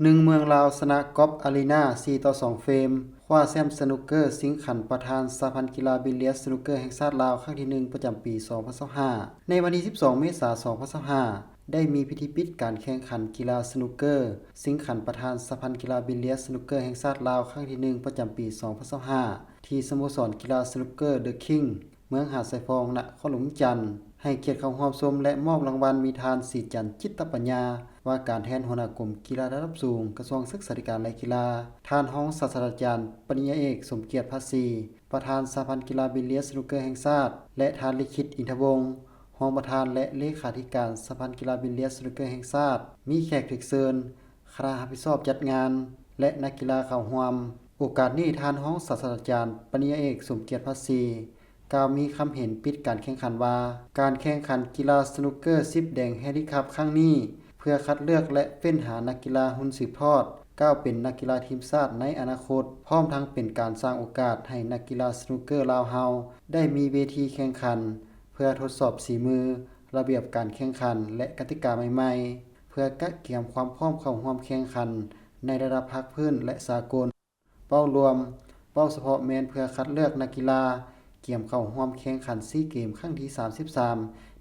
ໜຶ່ງເມືອງລາວຊະນະກອບອາຣີນາ ສີ່ຕໍ່ສອງເຟຣມ ຄວ້າແຊ້ມສະໜຸກເກີຊິງຂັນປະທານສະຫະພັນກິລາບິລເລຍສະໜຸກເກີແຫ່ງຊາດລາວ ຄັ້ງທີໜຶ່ງ ປະຈຳປີສອງພັນຊາວຫ້າ. ໃນວັນທີສິບສອງ ເມສາ ສອງພັນຊາວຫ້າ ໄດ້ມີພິທີປິດການແຂ່ງຂັນກິລາສະໜຸກເກີຊິງຂັນປະທານສະຫະພັນກິລາບິລເລຍສະໜຸກເກີແຫ່ງຊາດລາວ ຄັ້ງທີໜຶ່ງ ປະຈຳປີສອງພັນຊາວຫ້າ ທີ່ສະໂມສອນກິລາສະໜຸກເກີເດີຄິງ ເມືອງຫາດຊາຍຟອງ ນະຄອນຫຼວງວຽງຈັນ. ໃຫ້ກຽດເຂົ້າຮ່ວມຊົມ ແລະ ມອບລາງວັນມີທ່ານ ສີຈັນ ຈິດຕະປັນຍາ ວ່າການແທນຫົວໜ້າກົມກິລາລະດັບສູງ ກະຊວງສຶກສາທິການ ແລະ ກິລາ, ທ່ານຮອງສາດສະດາຈານ ປະລິນຍາເອກ ສົມກຽດ ພະສີ ປະທານສະຫະພັນກິລາບິລເລຍສະໜຸກເກີແຫ່ງຊາດ ແລະ ທ່ານ ລິຂິດ ອິນທະວົງ ຮອງປະທານ ແລະ ເລຂາທິການສະຫະພັນກິລາບິລເລຍສະໜຸກເກີແຫ່ງຊາດ, ມີແຂກຖືກເຊີນ, ຄະນະຮັບຜິດຊອບຈັດງານ ແລະ ນັກກິລາເຂົ້າຮ່ວມ. ໂອກາດນີ້ ທ່ານຮອງສາດສະດາຈານ ປະລິນຍາເອກ ສົມກຽດ ພະສີ ກ່າວມີຄຳເຫັນປິດການແຂ່ງຂັນວ່າ ການແຂ່ງຂັນກິລາສະໜຸກເກີສິບແດງແຮລິຄັບຄັ້ງນີ້ ເພື່ອຄັດເລືອກ ແລະ ເຟ້ນຫານັກກິລາຮຸ່ນສືບທອດ ກ້າວເປັນນັກກິລາທີມຊາດໃນອະນາຄົດ, ພ້ອມທັງເປັນການສ້າງໂອກາດໃຫ້ນັກກິລາສະໜຸກເກີລາວເຮົາໄດ້ມີເວທີແຂ່ງຂັນ ເພື່ອທົດສອບສີມື, ລະບຽບການແຂ່ງຂັນ ແລະ ກະຕິກາໃໝ່ໆ ເພື່ອກະກຽມຄວາມພ້ອມເຂົ້າຮ່ວມແຂ່ງຂັນໃນລະດັບພາກພື້ນ ແລະ ສາກົນ. ເປົ້າລວມ, ເປົ້າສະເພາະແມ່ນເພື່ອຄັດເລືອກນັກກິລາ ກຽມເຂົ້າຮ່ວມແຂ່ງຂັນຊີເກມຄັ້ງທີສາມສິບສາມ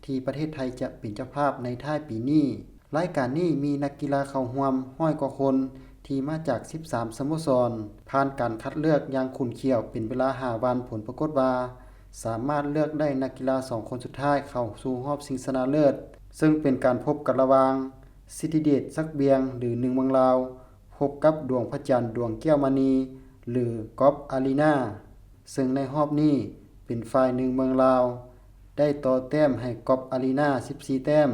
ທີ່ປະເທດໄທຈະເປັນເຈົ້າພາບໃນທ້າຍປີນີ້. ລາຍການນີ້ມີນັກກິລາເຂົ້າຮ່ວມຮ້ອຍກວ່າຄົນ ທີ່ມາຈາກສິບສາມສະໂມສອນ. ຜ່ານການຄັດເລືອກຢ່າງຂຸ້ນຂ້ຽວເປັນເວລາຫ້າວັນ, ຜົນປາກົດວ່າ ສາມາດເລືອກໄດ້ນັກກິລາສອງຄົນສຸດທ້າຍເຂົ້າສູ່ຮອບຊິງຊະນະເລີດ, ເຊິ່ງເປັນການພົບກັນລະຫວ່າງ ສິດທິເດດ ສັກບຽງ ຫຼື ໜຶ່ງເມືອງລາວ ພົບກັບ ດວງພະຈັນ ດວງແກ້ວມະນີ ຫຼື ກອບອາຣີນາ, ເຊິ່ງໃນຮອບນີ້ເປັນຝ່າຍໜຶ່ງເມືອງລາວ ໄດ້ຕໍ່ແຕ້ມໃຫ້ກອບອາຣີນາສິບສີ່ແຕ້ມ.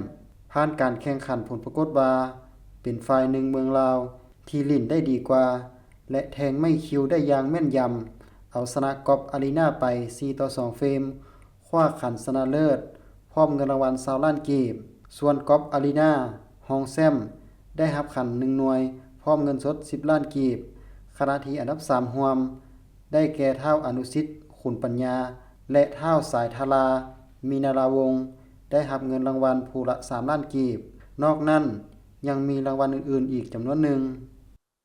ຜ່ານການແຂ່ງຂັນ ຜົນປາກົດວ່າ ເປັນຝ່າຍໜຶ່ງເມືອງລາວທີ່ຫຼິ້ນໄດ້ດີກວ່າ ແລະ ແທງໄມ້ຄິວໄດ້ຢ່າງແມ່ນຢຳ, ເອົາຊະນະກອບອາຣີນາໄປສີ່ຕໍ່ສອງເຟຣມ, ຄວ້າຂັນຊະນະເລີດ ພ້ອມເງິນລາງວັນຊາວລ້ານກີບ. ສ່ວນກອບອາຣີນາ ຮອງແຊ້ມ ໄດ້ຮັບຂັນໜຶ່ງໜ່ວຍ ພ້ອມເງິນສົດສິບລ້ານກີບ, ຂະນະທີ່ອັນດັບສາມຮ່ວມ ໄດ້ແກ່ ທ້າວ ອະນຸສິດ ຂຸນປັນຍາ ແລະ ທ້າວ ສາຍທາລາ ມີນາລາວົງ ໄດ້ຮັບເງິນລາງວັນຜູ້ລະສາມລ້ານກີບ. ນອກນັ້ນ ຍັງມີລາງວັນອື່ນໆອີກຈຳນວນໜຶ່ງ.